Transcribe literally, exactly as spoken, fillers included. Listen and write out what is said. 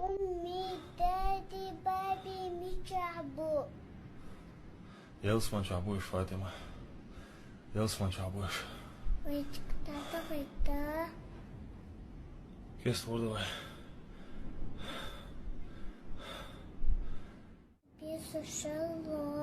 أمي، دادي، بابي، مش عبو. يا عثمان، شو عبوش فاطمة؟ يا عثمان، شو عبوش؟ ويتك تاتا غيتا. كيس تورد واي؟ بيس الشلو.